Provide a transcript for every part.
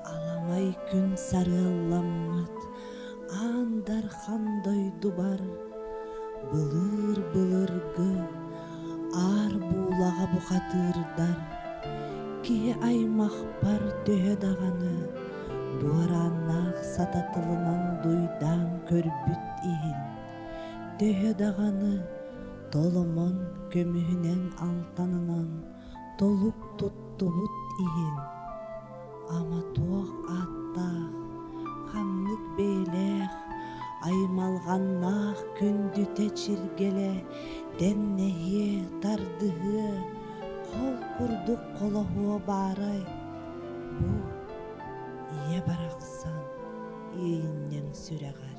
Аламай күн сарыалламмыт аан дархан дойдубар былыыр-былыргы аар буулаҕа бухатыырдар киһи аймахпар төһө даҕаны дуорааннаах сататылынан дуйдаан көрбүт иһин төһө даҕаны Толомон көмүһүнэн алтанынан толук туттубут иһин, ама туох ааттаах, ханнык бэйэлээх, аймалҕаннаах күндүтэ чиргэлэ тэннэһиэ, тардыһыа, хол курдук холоһуо баарай, бу ийэ барахсан иэйинньэҥ сүрэҕэр.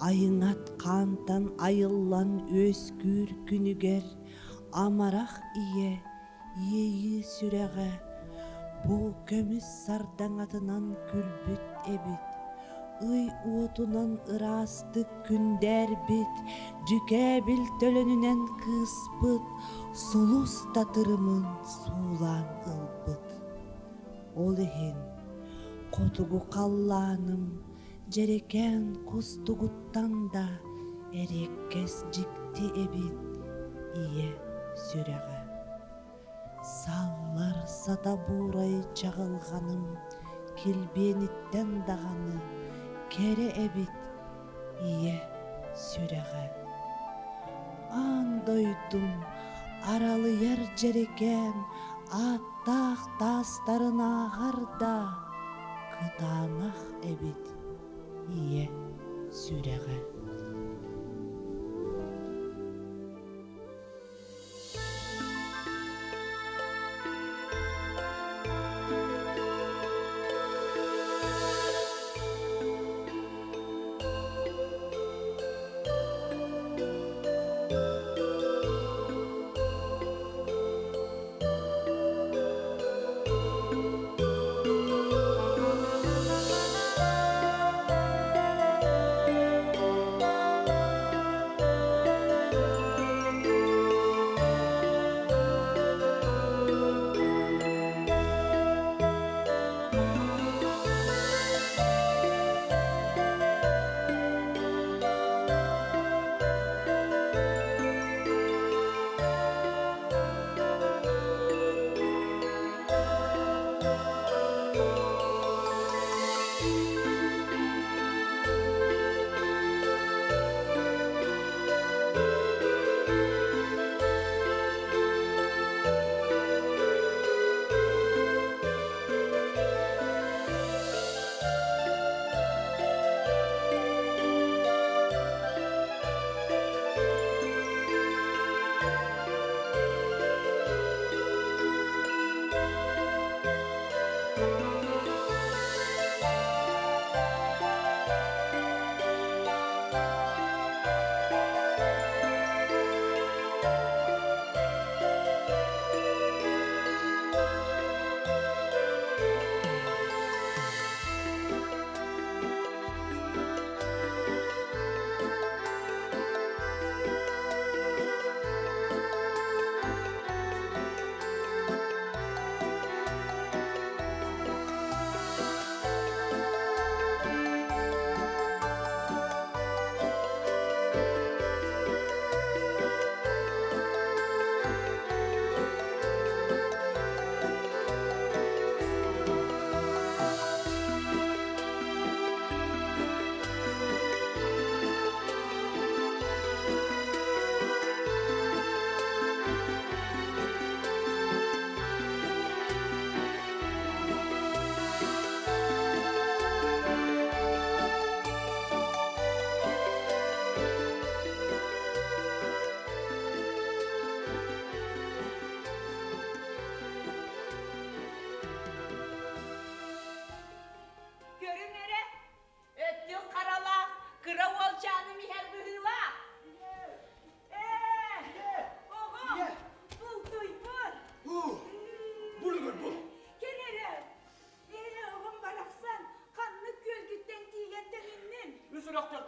Айыҥат хаантан айыллан үөскүүр күнүгэр амарах ийэ иэйии сүрэҕэ бу көмүс сардаҥатынан күлбүт эбит, ый уотунан ыраастык күндээрбит, дьүкээбил төлөнүнэн кыыспыт, сулус татырымын суулаан ылбыт. Ол иһин хотугу халлааным Дьэрэкээн кустугуттан да эриэккэс дьикти эбит ийэ сүрэҕэ. Саллар сата буурай чаҕылҕаным килбиэниттэн даҕаны кэрэ эбит ийэ сүрэҕэ. Аан дойдум аралыйар дьэрэкээн ааттаах таастарынааҕар да кытаанах эбит ийэ сүрэҕэ.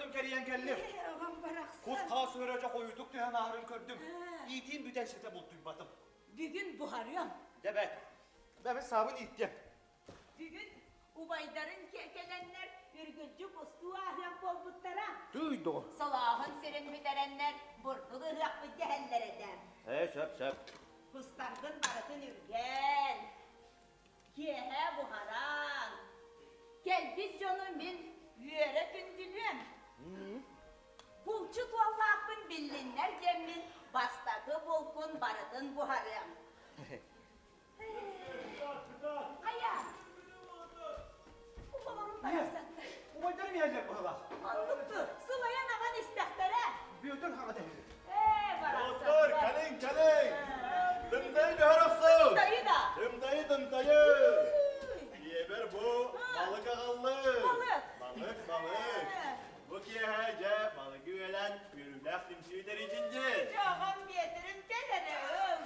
өрөхтөрдүн кэрийэн кэллим. Оҕом барахсан. Кус-хаас үөрэ хойутук түһэн ааһарын көрдүм. Иитиин бүтэн ситэ бултуйбатым. Бүгүн буһарыам. Дьэ бэт. Бэбит саабын ииттиэм. Бүгүн убайдарын кэлэннэр үргүлдьү кустуу ааһыах буолбуттара. Тыый доҕор. Солооһун сирин бүтэрэннэр бурдук ыһыахпыт дэһэллэр этэ. Ээ, сөп, сөп. Кустаргын барытын үргэн, киэһэ буһаран, кэлбит дьону мин үөрэ күндүлүөм. Булчут уоллаахпын биллиннэр диэммин бастакы булкун барытын буһарыам. Хайа? Оҕолорум барахсаттар. Убайдарым иһэллэр быһылаах. Оннукту, сылайан аҕан истэхтэрэ. Бүөтүр хаҥата иһэр. Ээ, Доҕоттор, барахсаттар. кэлиҥ, кэлиҥ! Тымтайы көһөр охсуҥ! Тымтайы да! Тымтайы, тымтайы! Ийэбэр бу балык аҕаллым. Балык? Балык, балык. Бу киэһэ дьэ балыгы үөлэн үөрүүлээх түмсүү тэрийдин диэн. Дьоҕом Биэтирим кэл эрэ ыл.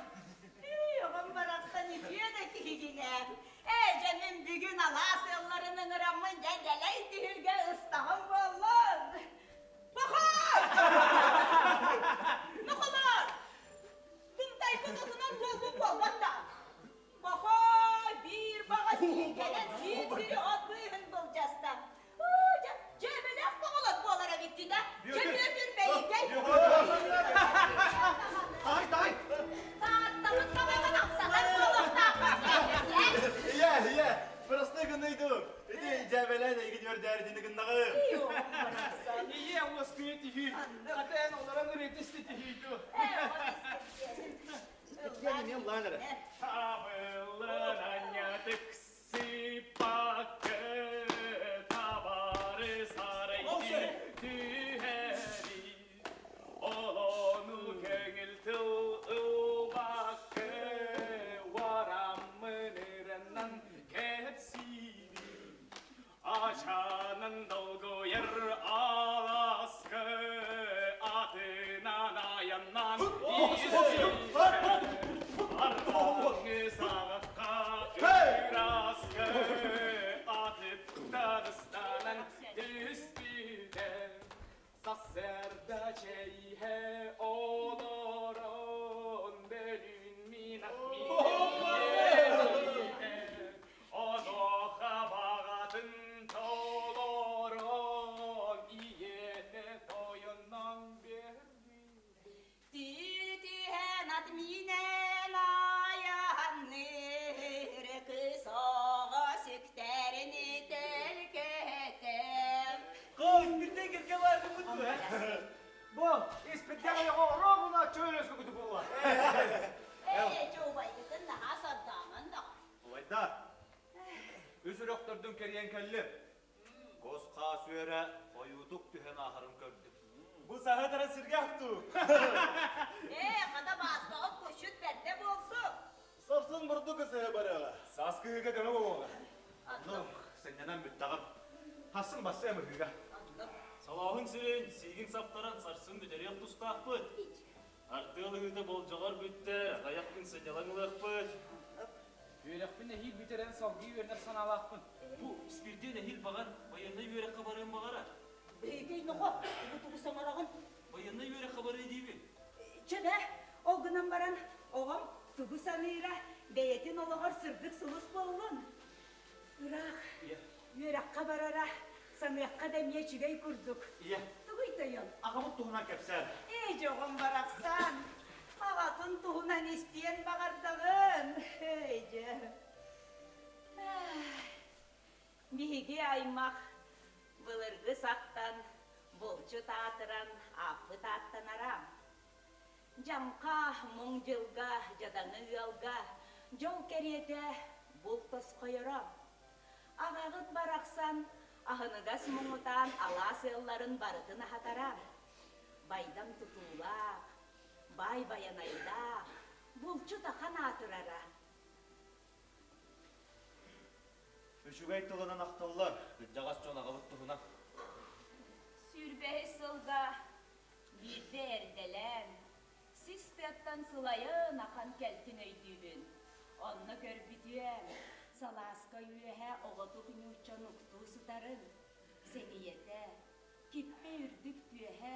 Оҕом барахсан үтүө да киһигинэ. Ээ, дьэ мин бүгүн алаас ыалларын ыҥыраммын дьэ дэлэй түһүлгэ ыстаҕым буоллун. Пахай! Нохолоор! Тымтайбыт отунан туолбут буолбат да. Пахай биир баҕа сиикэнэн сиир сири от быыһын былдьаста. Дьэ, дьэбэлээх тоҕолор буолар эбиккит а? Дьэ, Бүөтүр бэйикэй! Тай, тай! Тааттабыт табаҕын ахсатар буолуохтаахпыт Ийэ, ийэ, простой гынныйдым. Ити дьээбэлээн эйигин үөрдээритини гыннаҕым. Ийэ уоскуйа түһүү. Хатаан олорон ырыта түһүү. Испиттиэн эмиэ ыллаан эрэ. Табыллан анньатык Сыппакка табары сарайдыы түһэри Олону көҥүл тыл ылбакка Уараммын ырыаннан кэпсиибин Ачанан долгуйар алааска Атынан айаннан Ардаҥы саҕахха ыраска Атыттан ыстанан түспүтэ Сарсыарда чэйиһэ олорон Бөлүүн мин ат Онуоха баҕатын толорон Ийэтэ тойоннон биэрбит Түһэн ат миинэн айанныыр кыс оҕо сүктэрин тэлкэтэ. Кыз бирден кирге бардым буту. Бу испиттэн айаҕа оруобуна чөөлөскө күтү буолла. Ээ, чоубайгытын наһаа сардааман да. Убайдар, үс үрөхтөрдүн кэрийэн кэллим. Кус-хаас үөрэ хойуутук түһэн ааһарын көрдүм. Бу саһа тара сиргэ ахтуу. Ээ, хата бааспаҕыт куччут бэрдэ буолсу. Сарсын бурдук ысыһы барыаҕа. Саас кыһыга көмө буолуоҕа. Ну, сынньанан бүттэҕим. Хасын бассыам ыһыыга. Солооһун сирин сиигин саптаран сарсын бүтэриэх тустаахпыт. Артыал ыһыыта болдьоҕор бүттэр, аҕыйах күн сынньалаҥ ылыахпыт. Үөрэхпин эһиил бүтэрэн салгыы үөрэнэр санаалаахпын. Бу Спирдиэн эһиил баҕар байыаннай үөрэххэ барыан баҕарар. Бэйикэй ноҕо, тугу тугу саҥараҕын? Байыаннай үөрэххэ барыы диибин. Чэ бээ, ол гынан баран оҕом тугу саныыра бэйэтин олоҕор сырдык сулус буоллун. Ыраах үөрэххэ барара саныахха да эмиэ үчүгэй курдук. Ийэ. Тугуй тойон? Аҕабыт туһунан кэпсээн. Ээ, дьоҕум барахсан, аҕатын туһунан истиэн баҕардаҕын. Эй, дьэ. Биһиги аймах былыргы сахтан булчут аатыран ааппыт ааттанара. Дьаҥха муҥ дьылга дьадаҥы ыалга дьол кэриэтэ булт тосхойоро. Аҕаҕыт барахсан аһыныгас муҥутаан алаас ыалларын барытын аһатара. Байдам тутуулаах, баай байанайдаах, булчут ахан аатырара. Үчүгэй тылынан ахтыллар, кырдьаҕас дьон аҕабыт туһунан. Сүүрбэһис сылга Биирдэ эрдэлээн, сис тыаттан сылайан ахан кэлтин өйдүүбүн. Онно көрбүтүөм, салааска үөһэ оҕотук ньуучча нуктуу сытарын, сэҥийэтэ. Киппэ үрдүк түөһэ,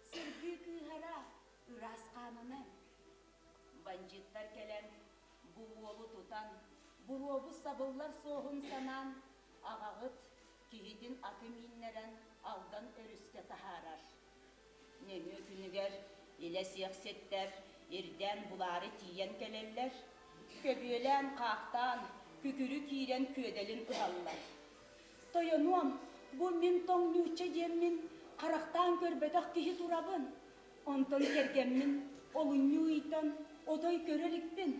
сырдыы кыыһара, ыраас хаанынан. Бандьыыттар кэлэн, бу уолу тутан, буруобус сабыллар суоһун санаан, аҕаҕыт киһитин аты мииннэрэн Алдан өрүскэ таһаарар. Нөҥүө күнүгэр илэ сиэхситтэр ирдээн булаары тиийэн кэлэллэр, көбүөлээн-хаахтаан, күкүрү киирэн күөдэлин ыһаллар. Тойонуом, бу мин тоҥ нуучча диэммин харахтаан көрбөтөх киһи турабын. Онтон кэргэммин олунньу ыйтан отой көрө иликпин.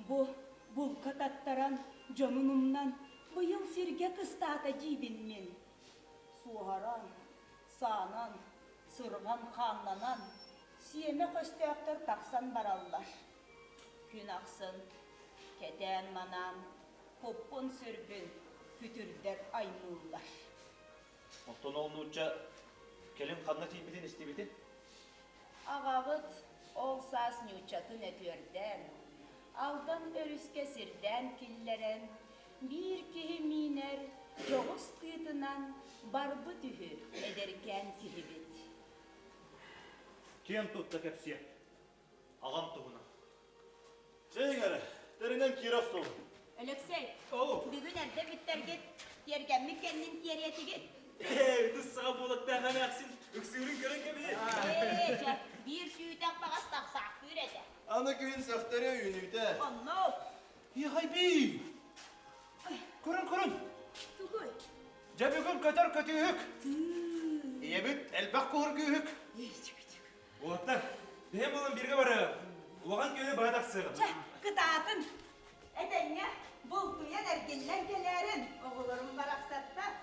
Бу булка таттаран, дьонун умнан, быйыл сиргэ кыстаата диибин мин. Суоһаран, саанан, сырҕан хааннанан, сиэмэх өстөөхтөр тахсан бараллар. Күн ахсын кэтээн-манаан, куппун-сүрбүн күтүрдэр аймыыллар. Оттон ол нуучча кэлин ханна тиийбитин истибитин? Аҕаҕыт ол саас нууччатын өтүөрдээн, Алдан өрүскэ сирдээн киллэрэн, биир киһи миинэр дьоҕус тыытынан барбыт үһү эдэркээн киһибит. Киэн тутта кэпсиэ. Аҕам туһунан. Чэйиҥ эрэ, тэринэн киирэ охсуоҕун. Өлөксөй, бүгүн эрдэ бүттэргит, тиэргэммит кэннин тиэриэтигит. Ээ, ытыс саҕа буолаттаах эмээхсин ыксыырын көрөн кэбиһи. Ээ, чэ, биир сүүтэх баҕас тахсаахтыыр этэ. Аны күһүн сөхтөрү үүнүүтэ. Онно. Иэхэйбии! Көрүн, көрүн! Тугуй? Дьэ бүгүн көтөр көтүүһүк. Ийэбит элбэх куһургүүһүк. Уолаттар, бэйэм буолан бииргэ барыаҕым. Улахан күөлү быһа тахсыаҕым. Чэ, кытаатын. Этэҥҥэ бултуйан эргиллэн кэлээрин, оҕолорум барахсаттар.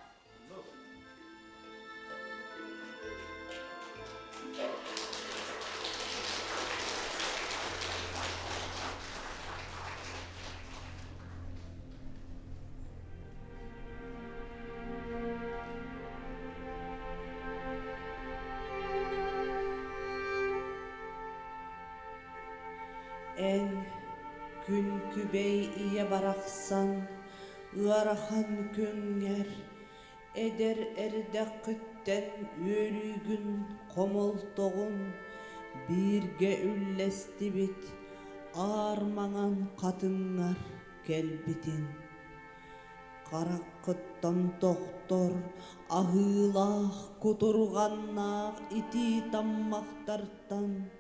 Эн күн күбэй ийэ барахсан ыарахан күҥҥэр эдэр эрдэххиттэн үөрүүгүн хомолтоҕун бииргэ үллэстибит аар маҥан хатыҥҥар кэлбитин Хараххыттан тохтор аһыылаах, кутурҕаннаах итии таммахтартан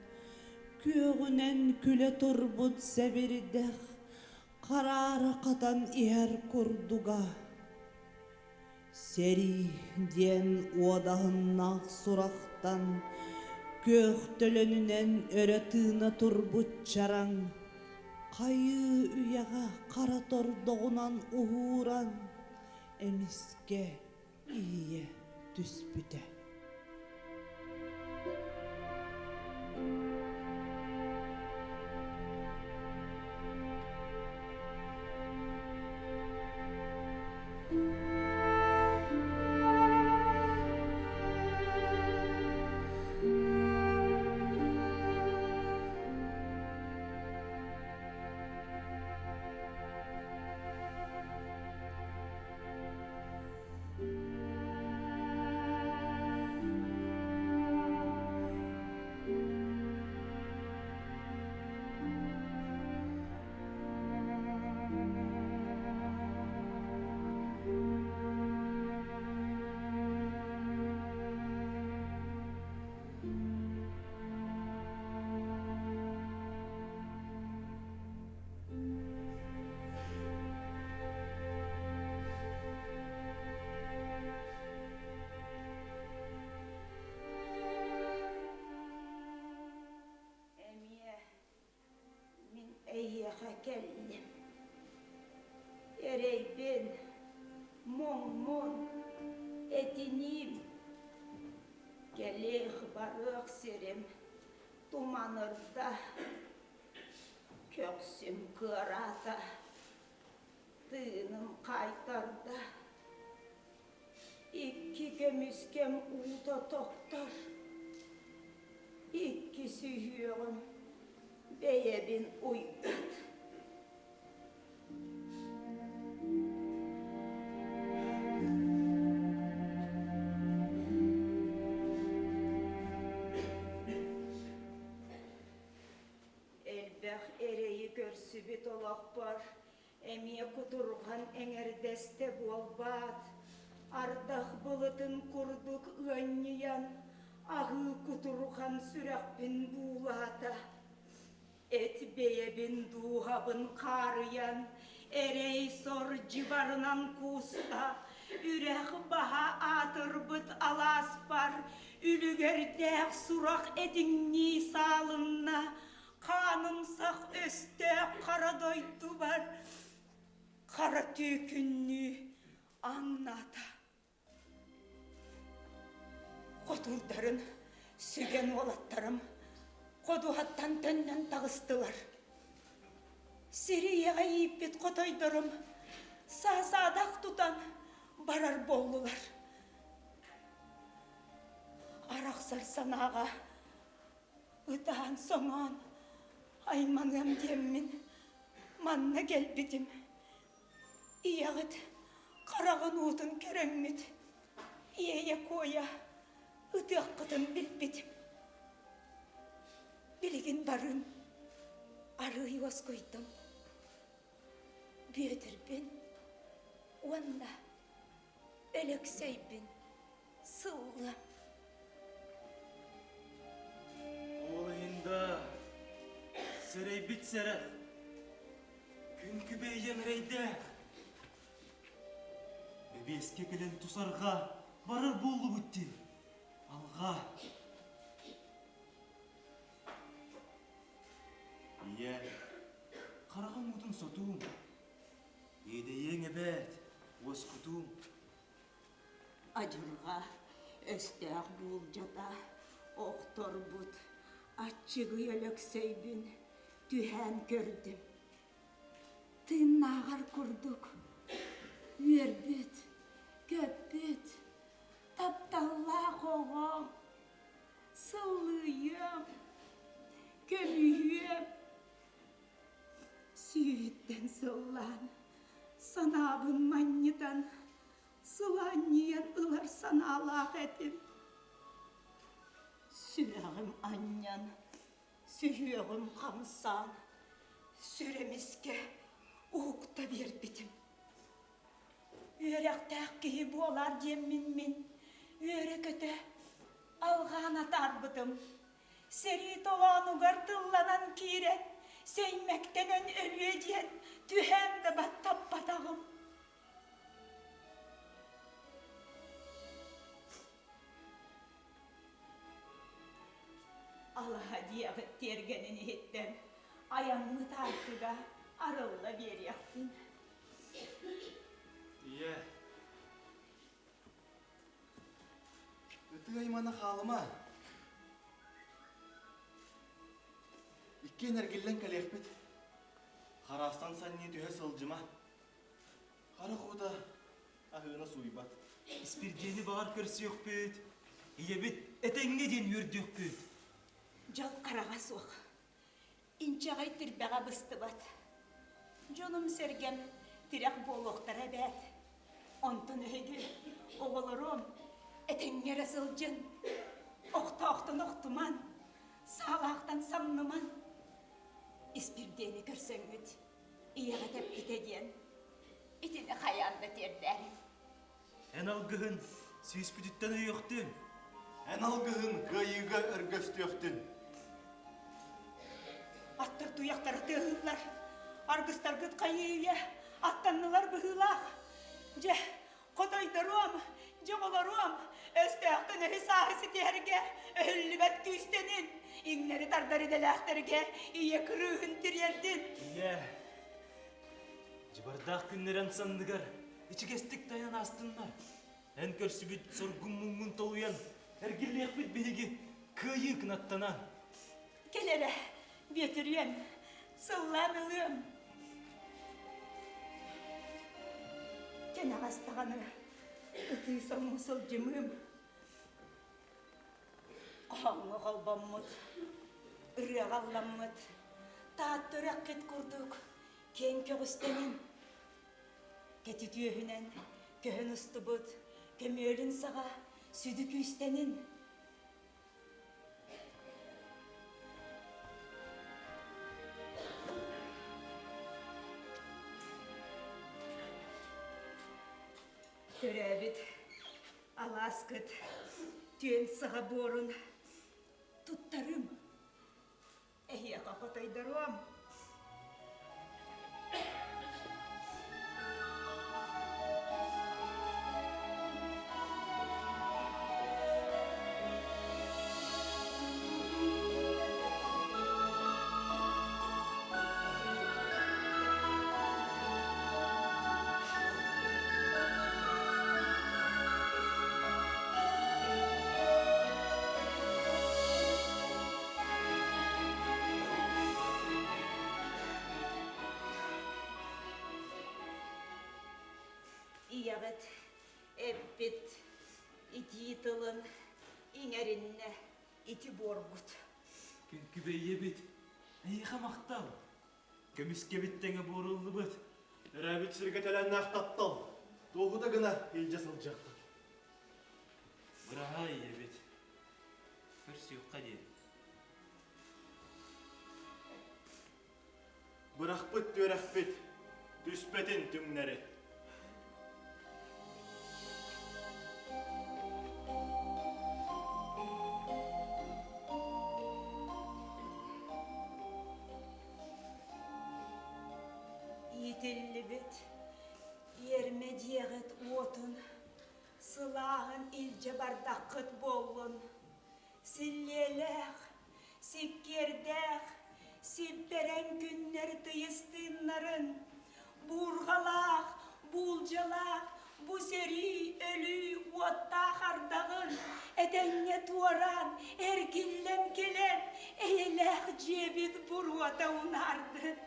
күөҕүнэн күлэ турбут сэбирдэх хараара хатан иһэр курдуга. Сэрии диэн уодаһыннаах сурахтан күөх төлөнүнэн өрө тыына турбут чараҥ хайыы үйэҕэ хара тордоҕунан уһууран эмискэ иһийэ түспүтэ. Эмиэ мин эйиэхэ кэллим. Эрэйбин, муҥмун, этиниим. Кэлиэх барыах сирим туманырда, көхсүм кыараата, тыыным хаайтарда. Икки көмүскэм уута тохтор, икки сүһүөҕүм бэйэбин уйбат. Эмиэ кутурҕан эҥэрдэстэ буолбаат, ардах былытын курдук ыанньыйан, аһыы кутурҕан сүрэхпин буулаата. Эт бэйэбин дууһабын хаарыйан, эрэй-сор дьыбарынан кууста, үрэх баһа аатырбыт алааспар үлүгэрдээх сурах этиҥнии саалынна, хаанымсах өстөөх хара дойдубар хара түүкүннүү аҥнаата. Хотуурдарын сүгэн уолаттарым ходуһаттан төннөн таҕыстылар. Сири ийэҕэ ииппит хотойдорум саа-саадах тутан барар буоллулар. Арахсар санааҕа ытаан-соҥоон айманыам диэммин манна кэлбитим. Ийэҕит хараҕын уутун көрөммүт, иэйэ-куойа ытыаххытын билбитим. Билигин барыым, арыый уоскуйдум. Бүөтүрбүн уонна Өлөксөйбүн сыллыам. Ол иһин да сэрэйбит сэрэх, күн күбэйиэм эрэйдээх. Бэбиэскэ кэлэн тусарга барар буоллубут дии. Алҕаа. Ийэ, хараҕым уутун сотуум. Иэдэйиэҥ эбээт, уоскутуум. Адьырҕа өстөөх буулдьата охторбут аччыгый Өлөксөйбүн түһээн көрдүм. Тыыннааҕар курдук үөрбүт, көппүт, тапталлаах оҕом, сыллыйыам, көмүһүөм Сүүһүттэн сыллаан, санаабын манньытан, сылаанньыйан ылар санаалаах этим. Сүрэҕим анньан, сүһүөҕүм хамсаан, сүрэмискэ уһукта биэрбитим. Үөрэхтээх киһи буолаар диэммин мин үөрэ-көтө алҕаан атаарбытым. Сэрии толоонугар тылланан киирэн, сэймэктэнэн өлүө диэн түһээн да баттаппатаҕым. Алаһа диэҕит тиэргэнин иһиттэн айаммыт аартыга арылла биэриэхпин. Ийэ, Ытыы аймана хаалыма. Иккиэн эргиллэн кэлиэхпит. Хараастан санныы түһэ сылдьыма. Харах уута аһыына сууйбат. Испирдиэни баҕар көрсүөхпүт, ийэбит этэҥҥэ диэн үөрдүөхпүт. Дьол хараҕа суох. Инчэҕэй тирбэҕэ быстыбат. Дьонум-сэргэм тирэх буолуохтара эбээт. Онтон эһиги, оҕолорум, этэҥҥэ эрэ сылдьын. Охтоохтон охтуман, саалаахтан самныман. Испирдиэни көрсөҥҥүт, ийэҕэ тэппитэ диэн итини хайаан да тиэрдээриҥ. Эн алгыһын сүүспүтүттэн өйүөхтүн. Эн алгыһын кыайыыга өргөстүөхтүн. Аттар туйахтара тыаһыыллар. Аргыстаргыт хайыы-үйэ аттаннылар быһыылаах. Дьэ, хотойдоруом, дьоҕолоруом, өстөөхтөн өһү-сааһы ситиһэргэ өһүллүбэт күүстэнин, иҥнэри тардар идэлээхтэргэ ийэ кырыыһын тириэрдин. Ийэ, Дьыбардаах күннэрэн санныгар ичигэстик тайан аастыннар. Эн көрсүбүт соргун-муҥҥун толуйан, эргиллиэхпит биһиги кыайыы кынаттанан. Кэл эрэ, Бүөтүрүөм, сыллаан ылыам. Кэнэҕэс даҕаны ытыы соҥуу сылдьымыым. Хоһооҥҥо холбоммут, ырыаҕа ылламмыт, Таатта үрэххит курдук киэҥ көҕүстэнин, кэтит үөһүнэн көһөн устубут көмүөлүн саҕа сүдү күүстэнин. Төрөөбүт алааскыт түөн саҕа буорун туттарым. Эһиэхэ хотойдоруом. Ийэҕит эппит итии тылын иҥэриннэ ити буоргут. Күн-күбэйэбит, эйиэхэ махтал. Көмүскэбит тэҥэ буоруллубут. Төрөөбүт сиргэ төлөннөөх таптал. Туоһута гына илдьэ сылдьыахпыт. Быраһаай ийэбит. Көрсүөххэ диэн. Бырахпыт түөрэхпит, түспэтин түҥнэри. Иитиллибит иэрмэ дьиэҕит уотун сылааһын илдьэ бардаххыт буоллун. Силлиэлээх, сиккиэрдээх, сиппэрэҥ күннэр тыйыс тыыннарын, буурҕалаах, буулдьалаах бу сэрии, өлүү уоттаах ардаҕын этэҥҥэ туораан, эргиллэн кэлэн, эйэлээх дьиэбит буруота унаардын.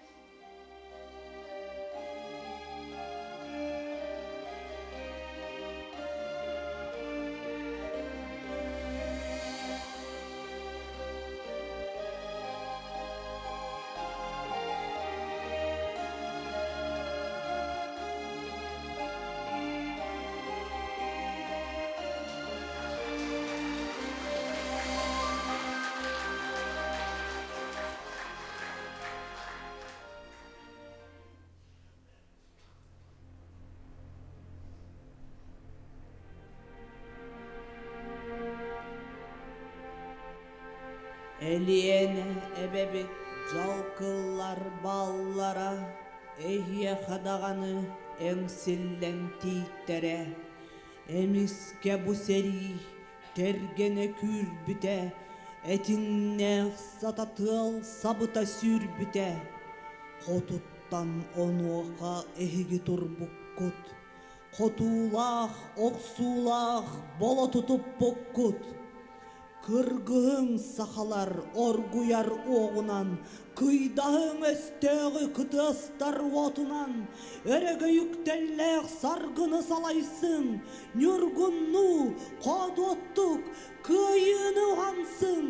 Элиэнэ эбэбит дьалкыллар баллара эһиэхэ даҕаны эҥсиллэн тиийтэрэ. Эмискэ бу сэрии кэргэнэ күүрбүтэ, этиҥнээх сататыал сабыта сүүрбүтэ. Хотуттан онуоха эһиги турбуккут, хотуулаах, охсуулаах болоту туппуккут. Кыргыһыҥ сахалар оргуйар уоҕунан, кыйдаһыҥ өстөөҕү кытыастар уотунан, өрөгөйүктэллээх саргыны салайсыҥ, ньургуннуу, хоодуоттук кыайыыны уһансыҥ!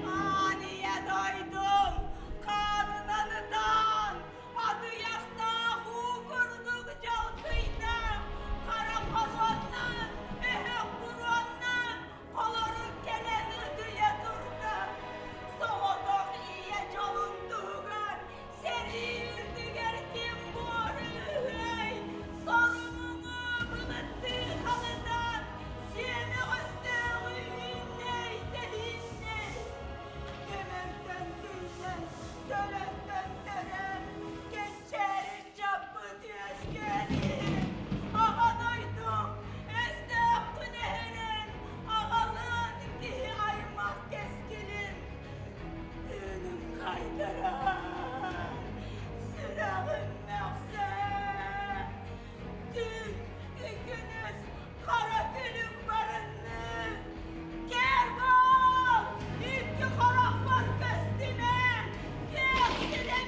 Аан ийэ дойдум хаанынан ытаан, атыйахтаах уу курдук дьалкыйда, хара хоруоннаан, өһөх буруоннаан, холорук кэлэн ытыйа турда. Соҕотох ийэ дьолун туһугар сэрии үрдүгэр ким буорууһуй? Сорумуҥу былыттыы халытан, сиэмэх өстөөҕү үүннэй, тэһииннэй. Көмөлтөн тиллэн, төлөнтөн төрөөн, кэнчээри чаппыт үөскээн иһин, Аҕа дойдум, өстөөххүн эһэрэн, аҕалыан киһи аймах кэскилин тыыным хайдарар, сүрэҕим мөхсөр. Түүн күнүс хара күлүк барыннын. Кэр буол! Икки харахпар көстүмэ! Киэҥ сирэм.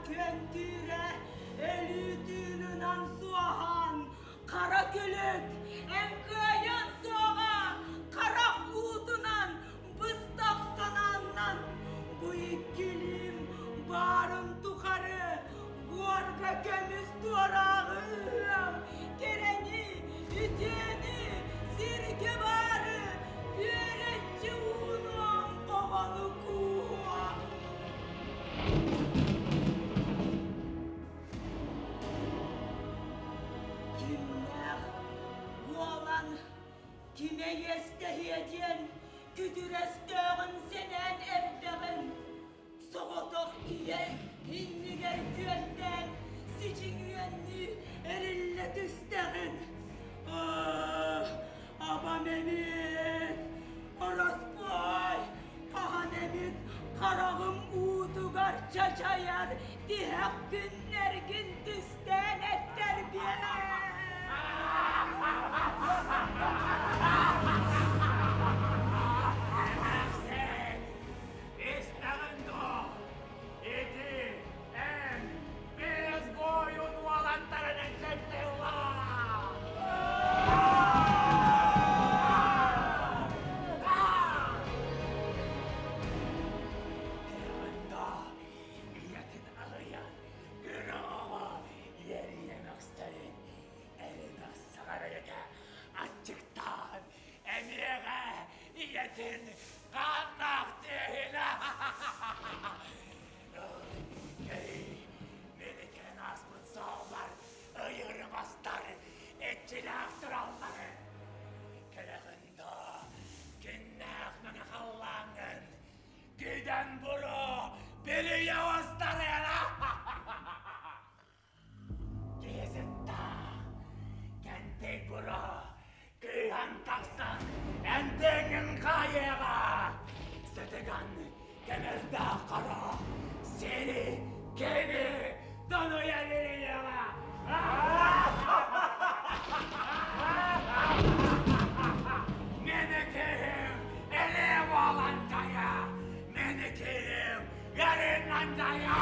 күөнтүүрэ өлүү тыынынан суоһаан, хара күлүк эн кыайан суоҕа харах уутунан быстах санааннан бу иккилиим баарын тухары буорга көмүс туорааҕы ыһыам кэрэни, үтүөнү, сиргэ баары үөрэччи уунуом оҕону кууһуом. Кимнээх буолан кимэ иэстэһиэ диэн күтүрөстөөҕүн сэнээн эрдэҕин соҕотох ийэ иннигэр күөнтээн сидьиҥүөннүү эриллэ түстэҕин. Абам эмит, ороспуой, хаһан эмит хараҕым уутугар чачайар тиһэх күннэргин түстээн эттэрбиэн. Истэҕин дуо? Ити эн биэс буойун уолаттарын эксэптиллаа! Кыргында ийэтин аҕыйан кыра оҕо иэрийэн охсорун эрин саҕарыйата аччыктаан эмиэҕэ ийэтин хааннаах түөһүнэ Мин ааспыт суолбар ыйырымастар иччилээх тураллар. Кэлэҕин доо, күннээх мэҥэ халлааҥҥын күйдэн буруо билийэ устарыана. Киһи сыттаах, кэнтик буруо кыыһан тахсан энтиҥин хаайыаҕа. Сытыган кэмэрдээх хара сири кини тонуйа бириэҕэ. Мени киһим эле буолантайа, мени киһим ярыннантайа.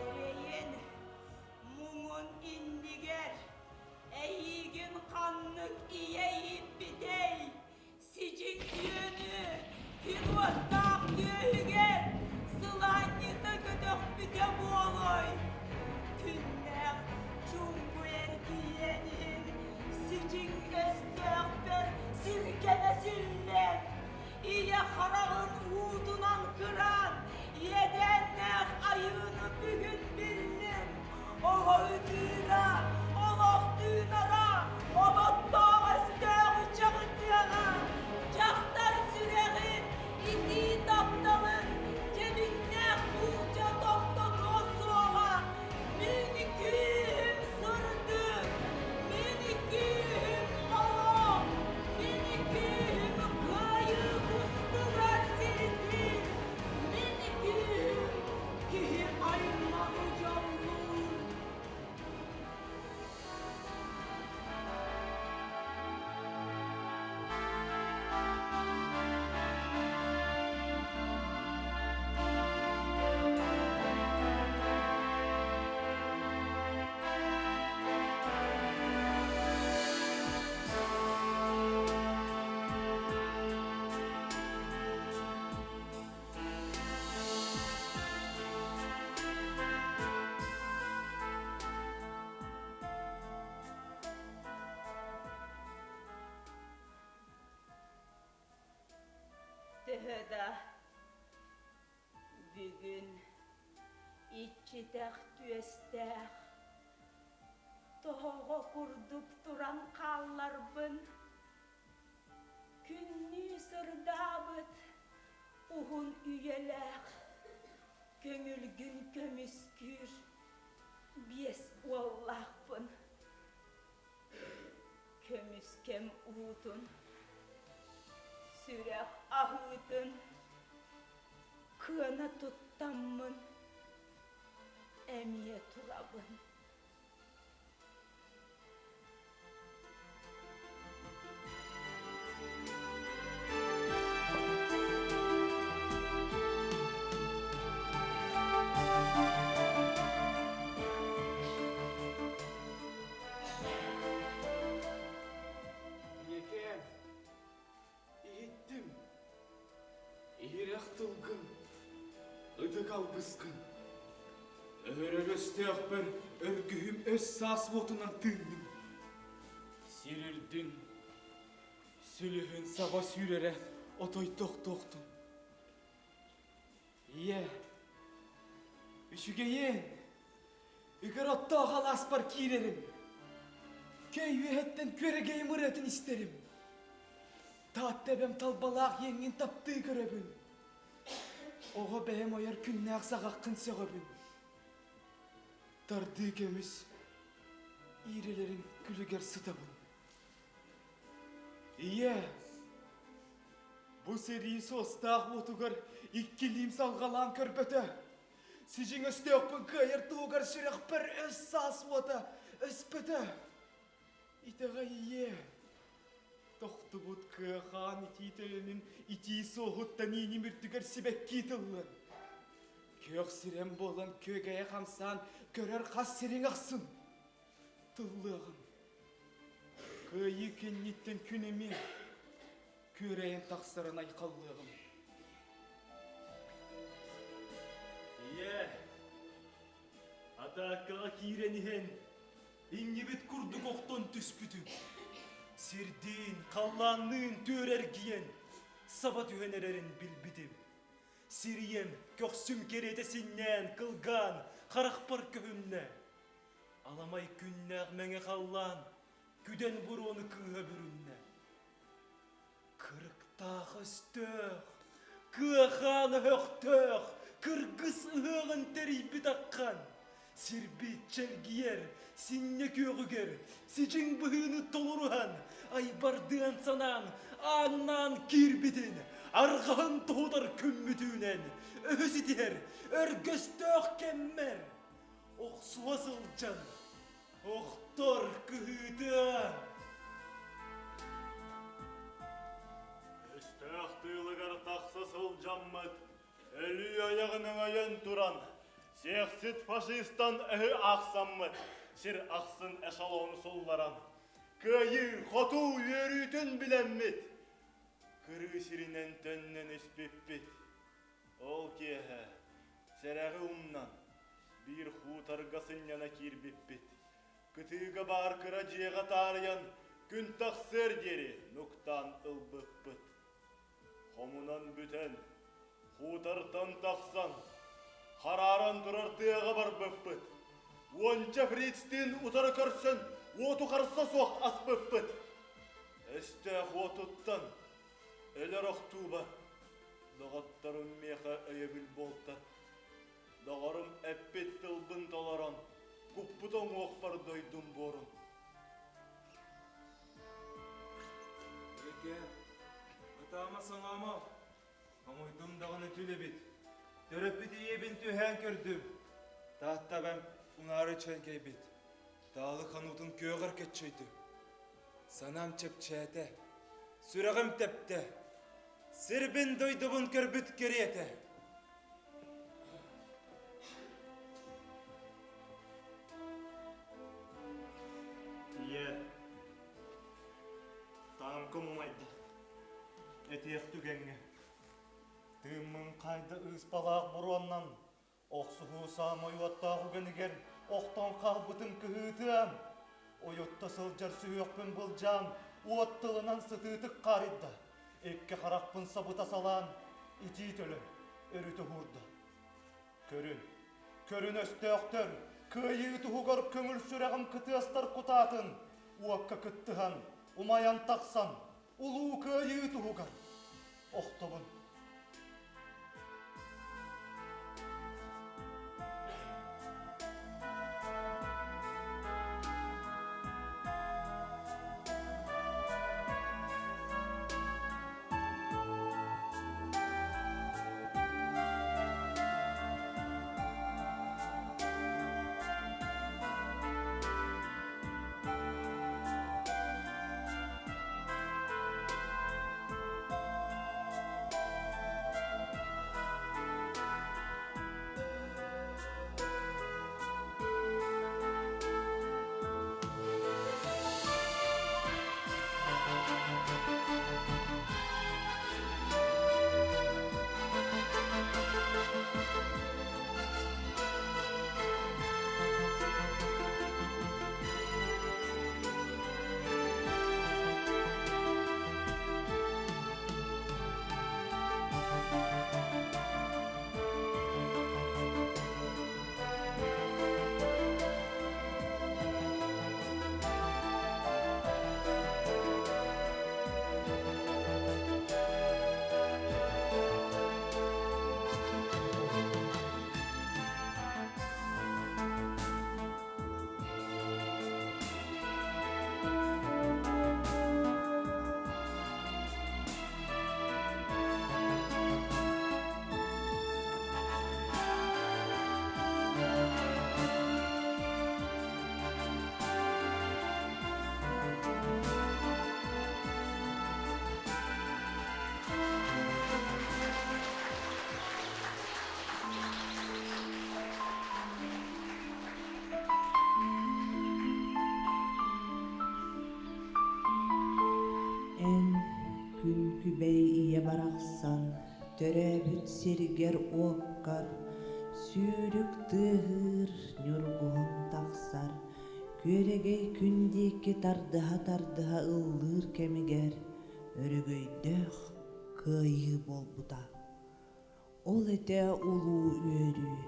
Эрэйин муҥун иннигэр эйиигин ханнык ийэ ииппитэй Сидьиҥ үөнү күн уоттаах түөһүгэр сылаанньыта көтөхпүтэ буолуой? Күннээх чуҥкуй эргийиэн иһин сидьиҥ өстөөхпөр сиргэнэ силлэн, ийэ хараҕын уутунан кыраан, иэдээннээх айыыны бүгүн биллим. Оҕо ытыыра, олох тыынара, оботтоох өстөөх чаҕытыаҕа, дьахтар сүрэҕин итии тапталын дьэбиннээх буулдьа тохтотуо суоҕа. Мин күүһүм сырдык, мин күүһүм олох, мин күүһүм кыайыы кустугар сирдиир, мин күүһүм Киһи аймаҕы дьоллуур. Төһө да бүгүн иччитэх түөстээх тоһоҕо курдук туран хаалларбын Күннүү сырдаабыт уһун үйэлээх, көҥүлгүн көмүскүүр. Биэс уоллаахпын. Көмүскэм уутун, сүрэх аһыытын кыана туттаммын эмиэ турабын. Ийэкээм, иһиттим. Иһирэх тылгын, ытык алгыскын. Өһөрөр өстөөхпөр өргүһүм өс саас уотунан тыынным. Сир үрдүн, сүлүһүн саба сүүрэрэ отой тохтуохтун. Ийэ, үчүгэйиэн, үгэр оттоох алааспар киирэрим. Көй үөһэттэн күөрэгэйим ырыатын истэрим. Таатта эбэм талбалаах иэҥҥин таптыы көрөбүн. Оҕо бэйэм ойор күннээх саҕаххын сөҕөбүн. Тардыы көмүс иирэлэрин күлүгэр сытабын. Ийэ, бу сэрии суостаах уотугар иккилиим салҕалаан көрбөтө. Сидьиҥ өстөөхпүн кыайар туһугар сүрэхпэр өс саас уота өспөтө. Итэҕэй ийэ, тохтубут кыахаан итии төлөнүн итии суоһуттан ииним үрдүгэр сибэкки тыллан. Күөх сирэм буолан күөгэйэ хамсаан көрөр хас сириҥ ахсын тыллыаҕым. Кыайыы кэнниттэн күн эмиэ күөрэйэн тахсарын айхаллыаҕым. Ийэ, атаакаҕа киирэн иһэн, иҥнибит курдук охтон түспүтүм. Сирдиин, халлаанныын түөрэ эргийэн, саба түһэн эрэрин билбитим. Сирийэн, көхсүм кэриэтэ синньээн, кылгаан, харахпар көһүннэ. Аламай күннээх мэҥэ халлаан күдэн буруону кыыһа бүрүннэ. Кырыктаах өстөөх, кыахаан өһөхтөөх, кыргыс ыһыаҕын тэрийбит аххан, сирбит чэлгийэр, синньэ күөҕүгэр, сидьиҥ быһыыны толоруһан, айбардыан санаан, ааҥнаан киирбитин, арҕаһын тоһутар күммүтүүнэн, өһүс итиһэр, өргөстөөх кэммэр, охсуһа сылдьан, охтор кыһыытыан. Өстөөх тыылыгар тахса сылдьаммыт, өлүү айаҕын өҥөйөн туран, сиэхсит фашистан өһү аахсаммыт, сир ахсын эшелону сулларан, кыайыы, хотуу үөрүүтүн билэммит, кырыы сиринэн төннөн испиппит. Ол киэһэ сэрэҕи умнан, биир хуторга сынньана киирбиппит. Кытыыга баар кыра дьиэҕэ таарыйан, күн тахсыар диэри нуктаан ылбыппыт. Хомунан бүтэн, хутортан тахсан, харааран турар тыаҕа барбыппыт. Уонча фрицтиин утары көрсөн, уоту харса суох аспыппыт. Өстөөх уотуттан өлөр охтууба Доҕотторум миэхэ өйөбүл буолта. Доҕорум эппит тылбын толорон, куппут оҥуохпар дойдум буорун. Эке, ытаама саҥаама, хомуйдум даҕаны түл эбит. Төрөппүт ийэбин түһээн көрдүм. Тааттабам унаары чэлгэйбит. Таалы хануутун күөҕэр көччөйдүм. Санаам чэпчээтэ, сүрэҕим тэптэ, сирбин-дойдубун көрбүт кэриэтэ. Ийэ, тааҥкам умайда. Этиэх түгэҥҥэ. Тыыммын хайда ыыспалаах буруоннан Охсуһуу саамай уоттаах үгэнигэр охтон хаалбытын кыһыытыан, уйутта сылдьар сүһүөхпүн былдьаан, уот тылынан сытыытык хаарыйда, икки харахпын сабыта салаан, итии төлөн өрүтэ уһуурда. Көрүн, көрүн өстөөхтөр, кыайыы туһугар көҥүл сүрэҕим кытыастар кутаатын, уокка кыттыһан, умайан тахсан, Улуу Кыайыы туһугар охтобун. күн-күбэй ийэ барахсан төрөөбүт сиргэр-уоккар сүүрүк тыаһыыр, ньургуһун тахсар, күөрэгэй күн диэки тардыһа-тардыһа ыллыыр кэмигэр өрөгөйдөөх кыайыы буолбута. Ол этэ улуу үөрүү.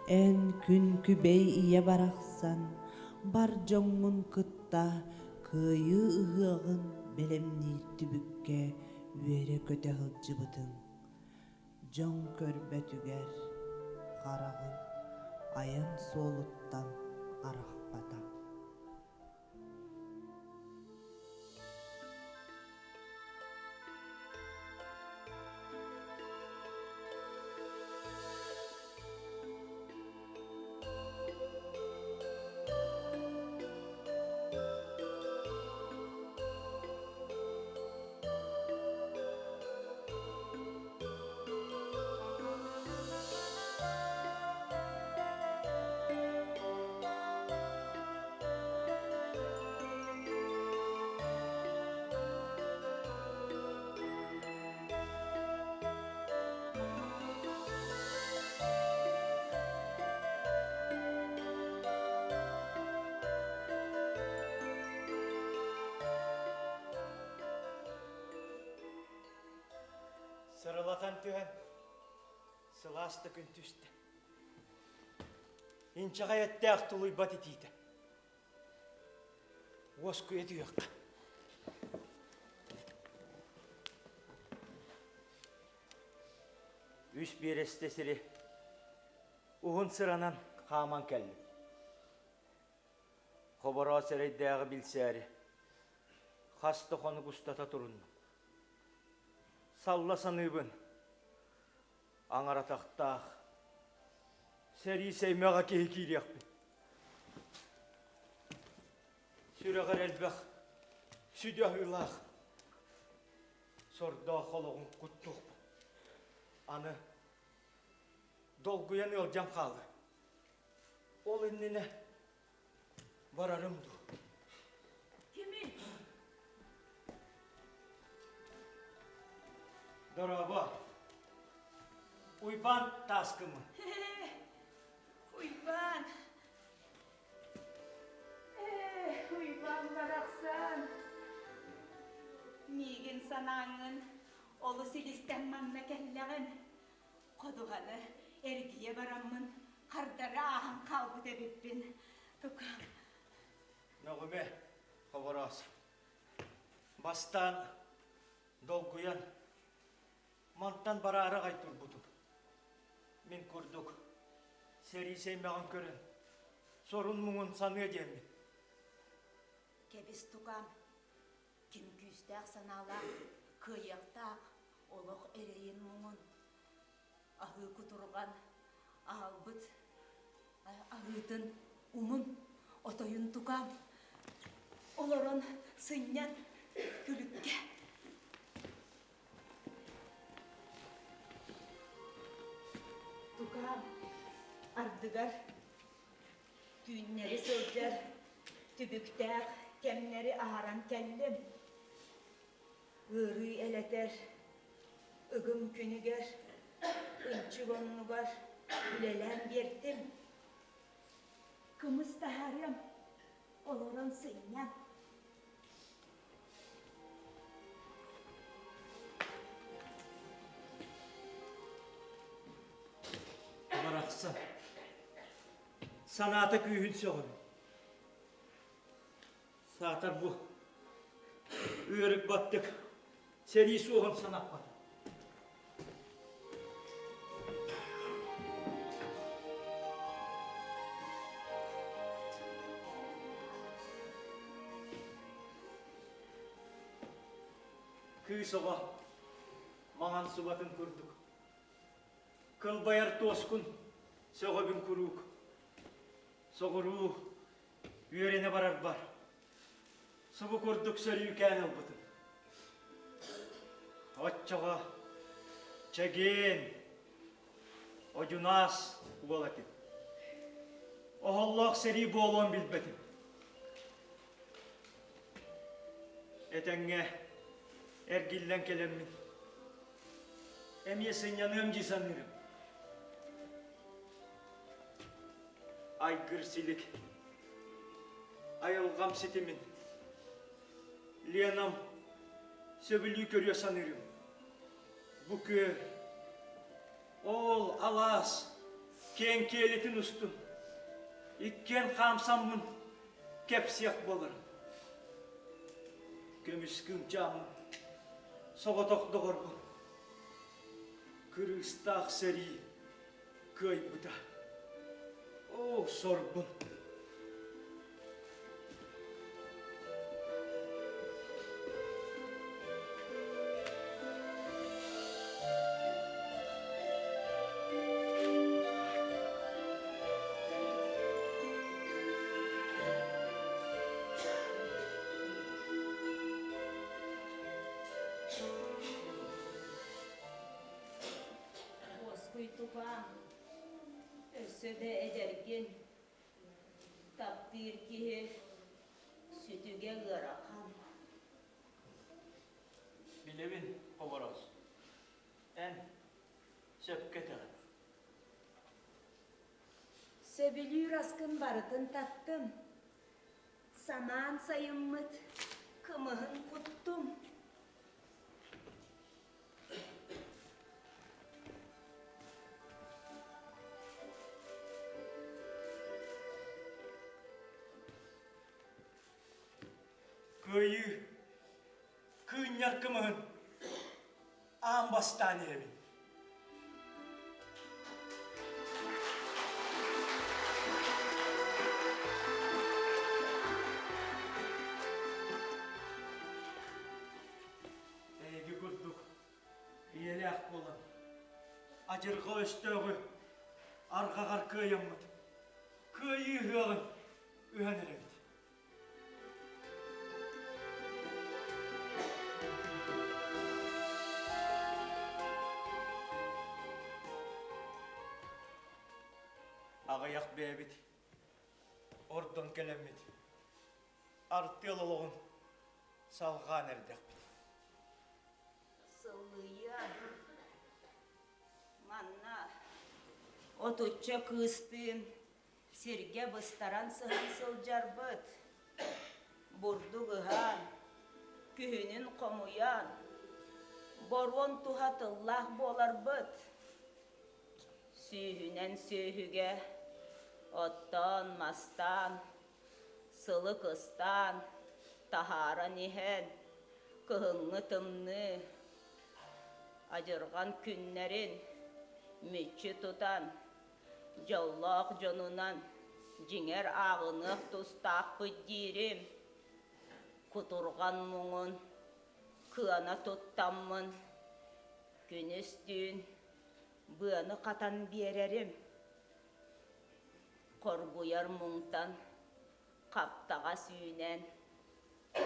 Эн күн-күбэй ийэ барахсан бар дьоҥҥун кытта кыайыы ыһыаҕын бэлэмниир түбүккэ үөрэ-көтө сылдьыбытыҥ. Дьон көрбөтүгэр хараҕын айан суолуттан арахпата. Сырылатан түһэн, сылаас да күн түстэ. Инчэҕэй эттээх тулуйбат итиитэ. Уоскуйа түһүөххэ. Үс биэрэстэ сири уһун сыранан хааман кэллим. Хобороос эрэйдээҕи билсээри хас да хонук устата туруннум. Салла саныыбын, аҥаратахтаах сэрии сэймэҕэ киһи киириэхпин. Сүрэҕэр элбэх сүдү аһыылаах сордоох олоҕун куттуохпун. Аны долгуйан ыалдьан хаалыы. Ол иннинэ барарым дуу? Кимий? Дорообо. Уйбаан тааскыммын. Уйбаан. Ээ, Уйбаан барахсан. Миигин санааҥҥын олус илистэн манна кэллэҕин. Ходуһаны эргийэ бараммын хардары ааһан хаалбыт эбиппин. Тукаам. Мөҕүмэ, Хобороос. Бастаан долгуйан, мантан бараары аҕай турбутум. Мин курдук сэрии сэймэҕин көрөн, сорун-муҥун саныа диэммин. Кэбис тукаам, ким күүстээх санаалаах, кыайыахтаах олох эрэйин муҥун аһыы кутурҕан аһалбыт аһыытын умун отойун тукаам олорон сынньан күлүккэ тукаам ардыгар түүннэри сылдьар түбүктээх кэмнэри аһаран кэллим Ыарыы элэтэр, ыгым күнүгэр, ынчык оннугар үлэлээн биэртим. Кымыс таһаарыам, олорон сынньан. Барахсан, санаата күүһүн сөҕөбүн. Саатар бу ыарык баттык сэрии суоһун санаппат. Кыыс оҕо маҥан субатын курдук кылбайар туоскун сөҕөбүн куруук соҕуруу үөрэнэ барарбар субу курдук сөрүүкээн ылбытым. Оччоҕо чэгиэн, одьунаас уол этим. Оһоллоох сэрии буолуон билбэтим. Этэҥҥэ. Эргиллэн кэлэммин эмиэ сынньаныам дии саныырым. Айгыр силик, айылҕам ситимин, Ленам сөбүлүү көрүө саныырым. Бу күөл, ол алаас киэҥ киэлитин устун иккиэн хаамсаммын кэпсиэх буоларым. Көмүс кыымчааммын, соҕотох доҕорбун, кырыыстаах сэрии кыайбыта. Оо, сорбун! Уоскуй тукаам, өссө да эдэргин, таптыыр киһи сүтүгэ ыарахан. Билэбин, Хобороос. Эн сөпкө этэҕин. Сөбүлүүр аскын барытын таттым. Самаан сайыммыт кымыһын куттум. Кыайыы кыынньар кымыһын аан бастаан иһэбин. Эһиги курдук ийэлээх буолан, адьырҕа өстөөҕү арҕаҕар кыайаммыт, кыайыы ыһыаҕын ыһан эрэбит. Аҕыйах бэйэбит ордон кэлэммит артыал олоҕун салҕаан эрдэхпит. Сыллыйа манна отучча кыыстыын Сиргэ быстаран сыһан сылдьарбыт, бурдук ыһан, күһүнүн хомуйан, боруон туһа тыллаах буоларбыт. Сүүһүнэн сүөһүгэ оттоон, мастаан, сылы кыстаан, таһааран иһэн, кыһыҥҥы тымныы адьырҕан күннэрин мүччү тутан, Дьоллоох дьонунан дьиҥэр ааҕыныах тустаахпыт диирим. Кутурҕан муҥун кыана туттаммын күнүс-түүн быаны хатан биэрэрим. Хоргуйар муҥтан хаптаҕас үүнэн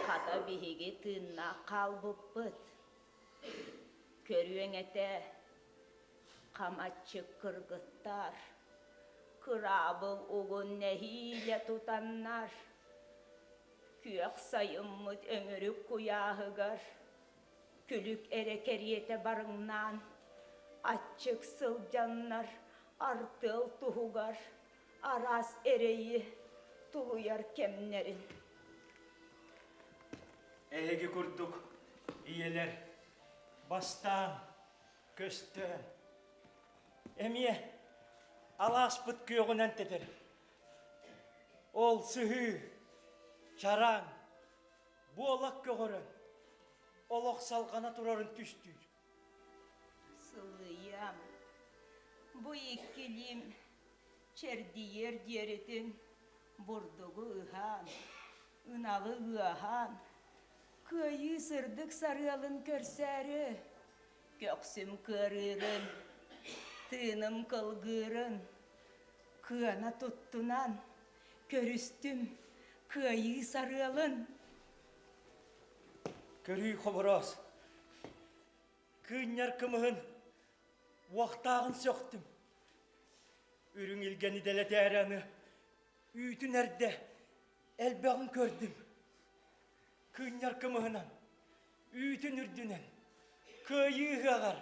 хата биһиги тыыннаах хаалбыппыт. Көрүөҥ этэ Хамаччык кыргыттар, кыраабыл угун нэһиилэ тутаннар, күөх сайыммыт өҥүрүк куйааһыгар күлүк эрэ кэриэтэ барыҥнаан, аччык сылдьаннар артыал туһугар араас эрэйи тулуйар кэмнэрин. Эһиги курдук ийэлэр бастаан көстөн, эмиэ алааспыт күөҕүнэн тэтэр. Ол сыһыы, чараҥ, буолак көҕөрөн, олох салҕана турарын түстүүр. Сылыйыам, бу иккилиим чэрдийиэр диэритин бурдугу ыһаан, ынаҕы ыаһаан, кыайыы сырдык сарыалын көрсөөрү Көхсүм кыарыырын, тыыным кылгыырын кыана туттунан көрүстүм кыайыы сарыалын. Көрүү хобороос, кыынньар кымыһын уохтааҕын сөхтүм. Үрүҥ илгэни дэлэтээри аны үүтүн эрдэ элбэҕин көрдүм. Кыынньар кымыһынан. үүтүн үрдүнэн кыайыы ыһыаҕар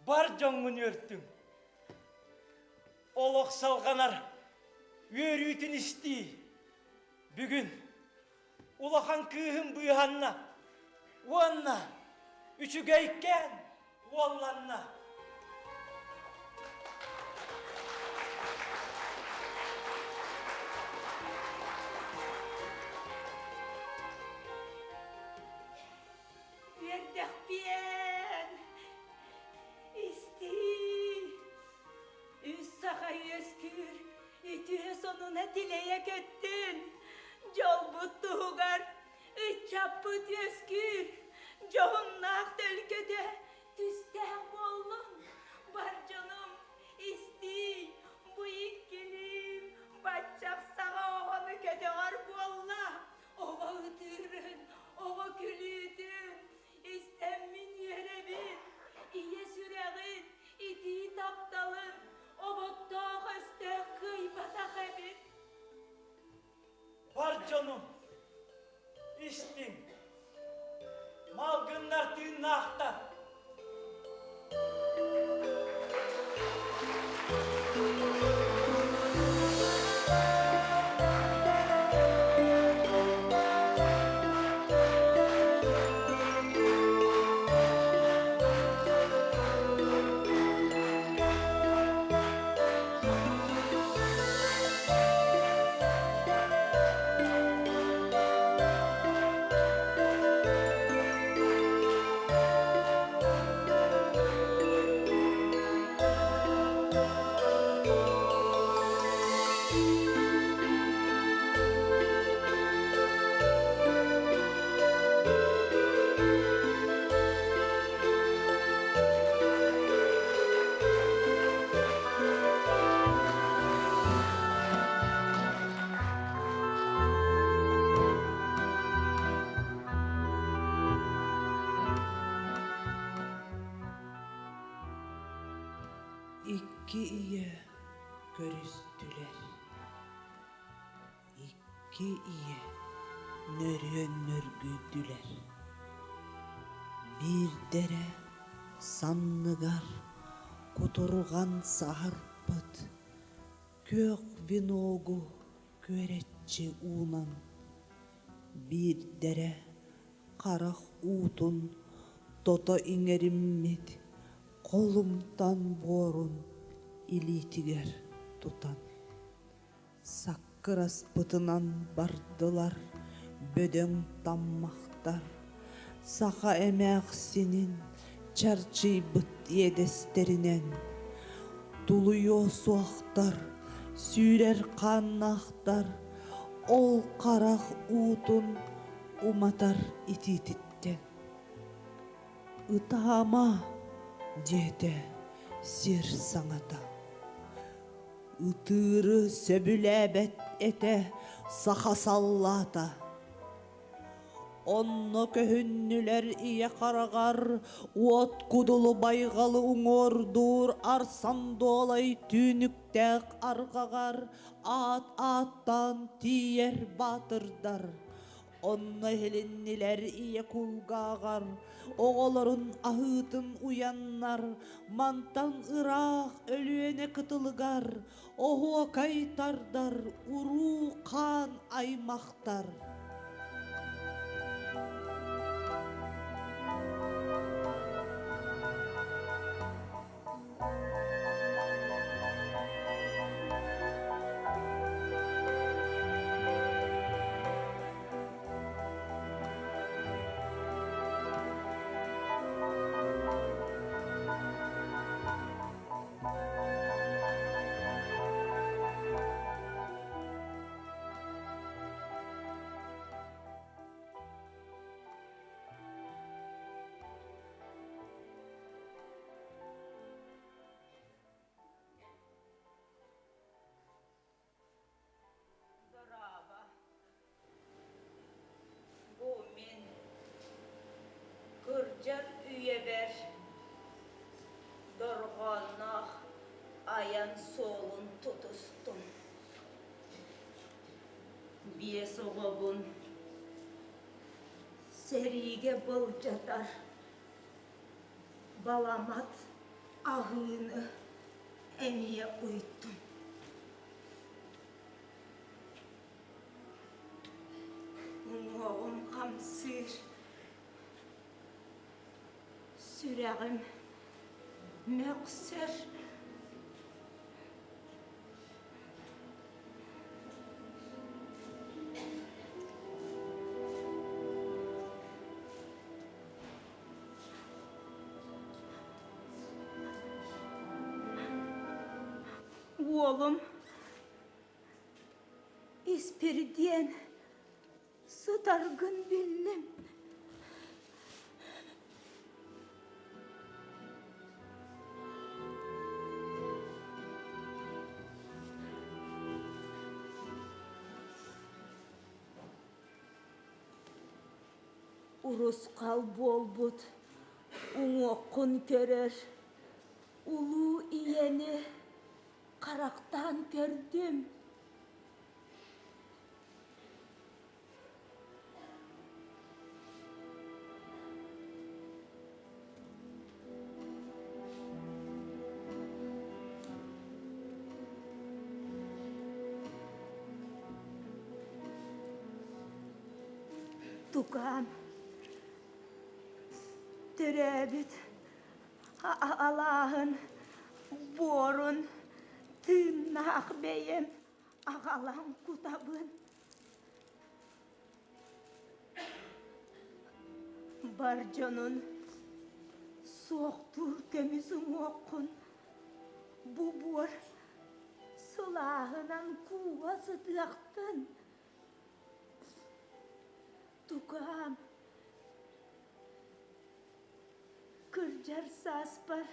бар дьоҥҥун үөртүҥ. Олох салҕанар үөрүүтүн истии. Бүгүн улахан кыыһым быыһанна уонна үчүгэйкээн уолланна. Үөрдэхпиэн! Истиий! Үс саха үөскүүр, үтүө сонуна тилэйэ көттүн! Дьолбут туһугар ыччаппыт үөскүүр, дьоһуннаах төлкөтө түстээх буоллун! Бар дьонум, истиий, бу иккилиим баччах саҕа оҕону көтөҕөр буолла! Оҕо ытыырын, оҕо күлүүтүн истэммин үөрэбин, ийэ сүрэҕин, итии тапталын оботтоох өстөөх кыайбатах эбит. Бар дьонум, истиҥ, малгыннар тыыннаахтар. Икки ийэ көрүстүлэр. Икки ийэ нөрүөн нөргүйдүлэр. Биирдэрэ санныгар кутурҕан саһарбыт күөх веногу күөрэччи уунан, биирдэрэ харах уутун тото иҥэриммит холумтан буорун илиитигэр тутан Саккыраспытынан бардылар бөдөҥ таммахтар, саха эмээхсинин чарчыйбыт иэдэстэринэн тулуйуо суохтар, сүүрэр хааннаахтар ол харах уутун уматар итиититтэн. «Ытаама!» диэтэ сир саҥата. Ытыыры сөбүлээбэт этэ саха саллаата. Онно көһүннүлэр ийэ хараҕар уот кудулу байҕалы уҥуордуур арсан дуолай түүнүктээх арҕаҕар аат ааттаан тиийэр баатырдар. Онно иһилиннилэр ийэ кулгааҕар, оҕолорун аһыытын уйаннар, мантан ыраах Өлүөнэ кытылыгар оһуокай тардар уруу-хаан аймахтар. Дорообо. Бу мин кырдьар үйэбэр дорҕоонноох айан суолун тутустум. Биэс оҕобун. Сэриигэ былдьатар баламат аһыыны эмиэ уйдум. Уҥуоҕум хамсыыр, сүрэҕим мөхсөр. Уолум Испирдиэн сытаргын биллим. Урусхал буолбут уҥуоххун көрөр улуу ийэни харахтаан көрдүм. Тукаам, төрөөбүт алааһын буорун тыыннаах бэйэм аҕалан кутабын. Бар дьонун суохтуур көмүс уҥуоххун бу буор сылааһынан кууһа сытыахтын. Тукаам, кырдьар сааспар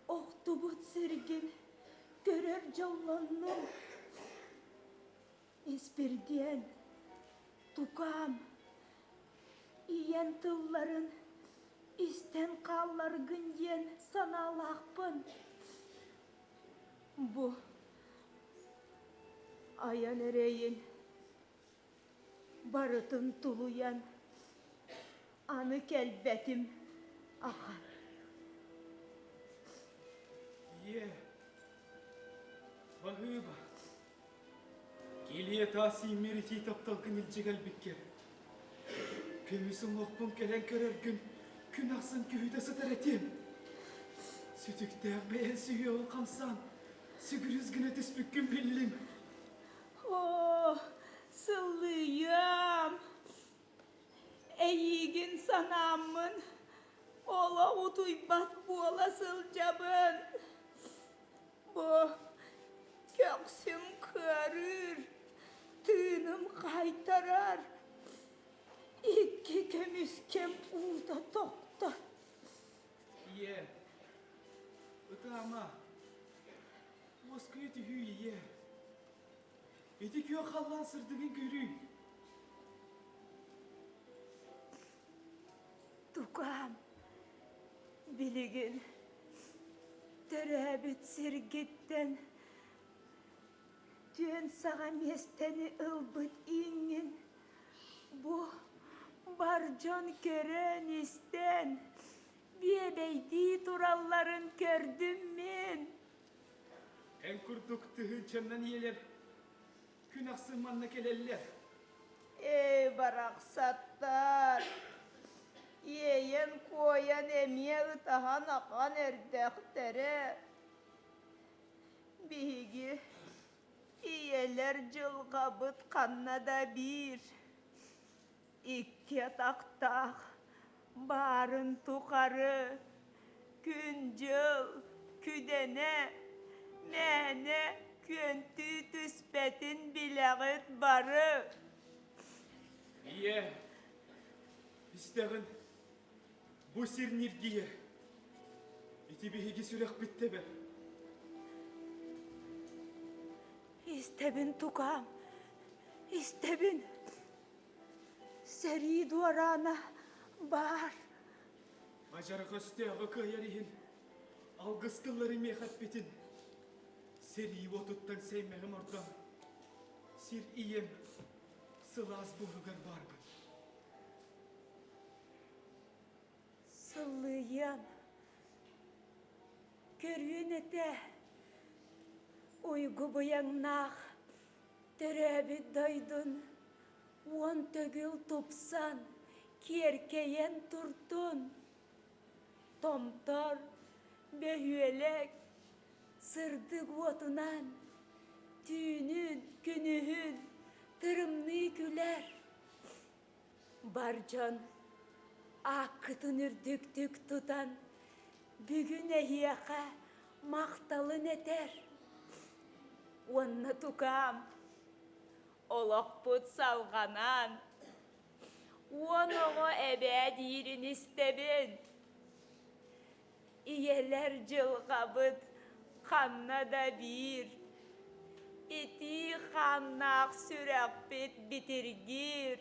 охтубут сиргин көрөр дьоллоннум. Испирдиэн, тукаам, ийэн тылларын истэн хаалларгын диэн санаалаахпын. Бу айан эрэйин барытын тулуйан аны кэлбэтим ахан. Ийэ, баһыыба. Килиэ таас ииммэр итии тапталгын илдьэ кэлбиккэр. Көмүс уҥуохпун кэлэн көрөргүн күн ахсын күһүтэ сытар этим. Сүтүктээх бэйэн сүһүөҕүн хамсаан, сүгүрүс гына түспүккүн биллим. Оо, сыллыйыам, эйиигин санааммын олох утуйбат буола сылдьабын. Бу көхсүм кыарыыр, тыыным хайтарар, икки көмүскэм уута тохтор. Ийэ, ытаама, уоскуйа түһүү ийэ. Ити күөх халлаан сырдыгын көрүү. Тукаам, билигин төрөөбүт сиргиттэн түөн саҕа миэстэни ылбыт ииҥҥин бу бар дьон көрөн-истэн биэбэйдии туралларын көрдүм мин. Эн курдук тыһыынчаннан ийэлэр күн ахсын манна кэлэллэр. Эй, барахсаттар! Иэйэн-куойан эмиэ ытаһан ахан эрдэхтэрэ. Биһиги ийэлэр дьылҕабыт ханна да биир. Икки атахтаах баарын тухары күн-дьыл күдэнэ мээнэ күөнтүү түспэтин билэҕит бары. Ийэ, истэҕин, бу сир ньиргийэр. Ити биһиги сүрэхпит тэбэр. Истэбин тукаам, истэбин. Сэрии дуораана баар. Мадьарга өстөөҕү кыайар иһин алгыс тыллары миэхэ эппитин сэрии уотуттан сэймэҕим ордон сир ийэм сылаас буоругар баарбын. Сыллыйыам, көрүөн этэ уйгу быйаҥнаах төрөөбүт дойдун уон төгүл тупсан, киэркэйэн турдун. Томтор, бөһүөлэк сырдык уотунан түүнүн, күнүһүн тырымныы күлэр. Бар дьон ааккытын үрдүктүк тутан бүгүн эһиэхэ махталын этэр. Уонна тукаам, олохпут салҕанан, уон оҕо эбээ диирин истэбин. Ийэлэр дьылҕабыт ханна да биир, итии хааннаах сүрэхпит битиргиир.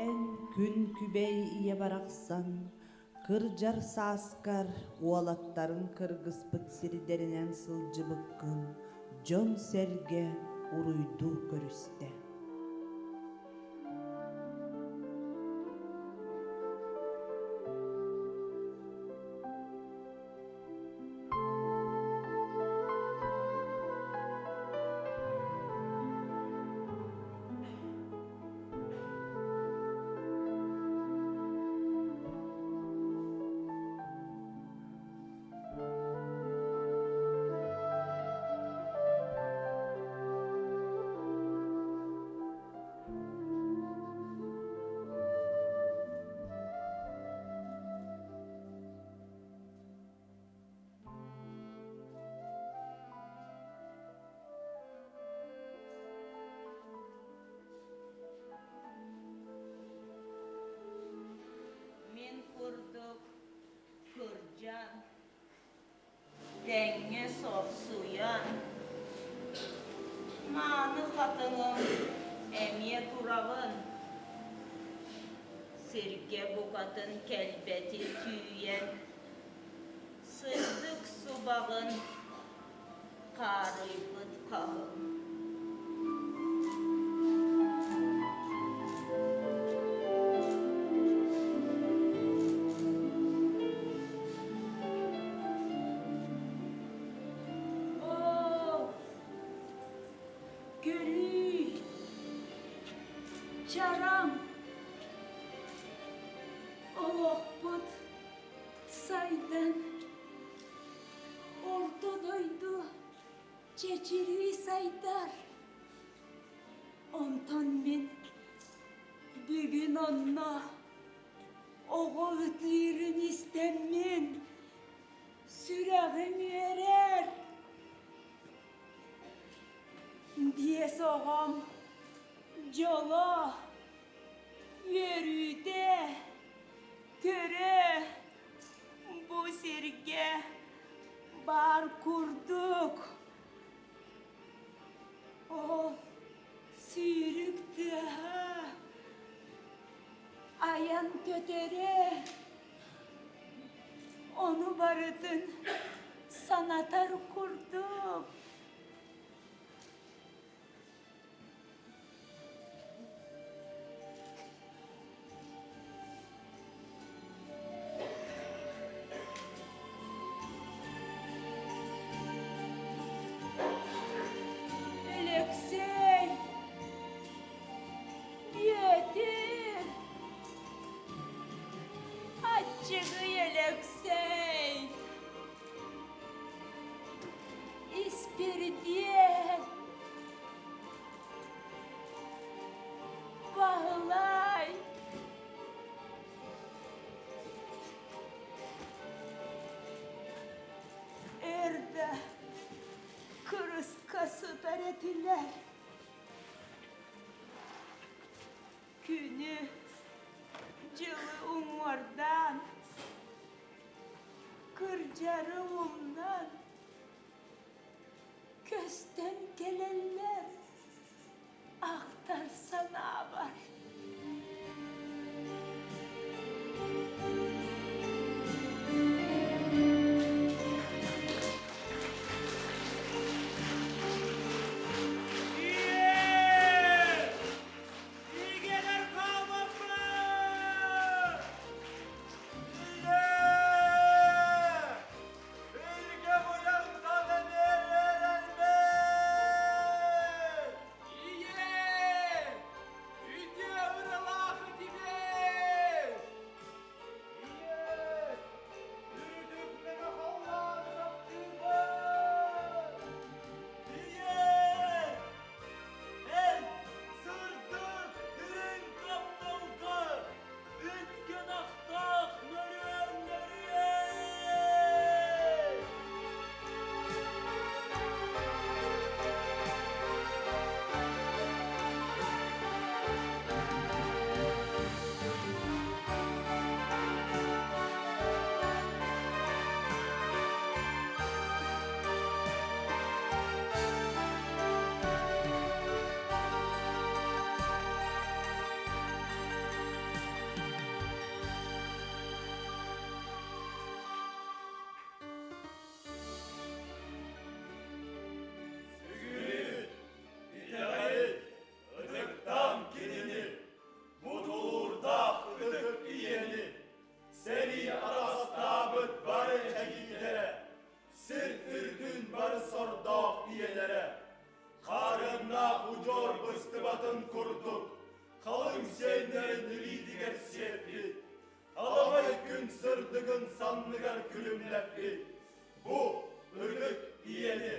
Эн күн күбэй ийэ барахсан, кырдьар сааскар уолаттарын кыргыспыт сирдэринэн сылдьыбыккын дьон-сэргэ уруйдуу көрүстэ. Мин курдук кырдьан, тэҥҥэ сорсуйан, мааны хатыҥым эмиэ тураҕын, сиргэ букатын кэлбэти түүйэн, сырдык субаҕын хаарыйбыт хаһыҥ. Оо, көрүүй, чараҥ, олохпут сайдан Орто дойду чэчирии сайдар. Онтон мин бүгүн онно оҕо ытыырын истэммин сүрэҕим үөрэр. Биэс оҕом дьоло, үөрүүтэ, көрө Бу сиргэ баар курдук ол сүүрүк тыаһа айан көтөрө ону барытын санатар курдук. Испирдиэн! Баһылай! Өр да кырыска сытар этилэр. Күнү, дьылы уҥуордаан, кырдьары умнан, көстөн кэлэллэр ахтар санаабар. Игенер хаалбаппыт! Илгэ буйантан эмиэ Ийэ! Үтүө ыралаах этибит! Ийэ! Үрдүк мэҥэ халлааны таптыыбын! Ийэ! Эн сырдык, дириҥ тапталга үткэн ахтаах нөрүөн нөрүөн! Сүгүрүт, итэҕэйит, ытыктаан кинини, бу тулуурдаах ытык ийэни, сэрии атаҕастаабыт бары чэгииннэрэ, сир үрдүн бары сордоох ийэлэрэ, хаарыаннаах удьуор быстыбатын курдук, халыҥ сиэннэрин илиитигэр сиэппит, аламай күн сырдыгын санныгар күлүмнэппит, бу ытык ийэни.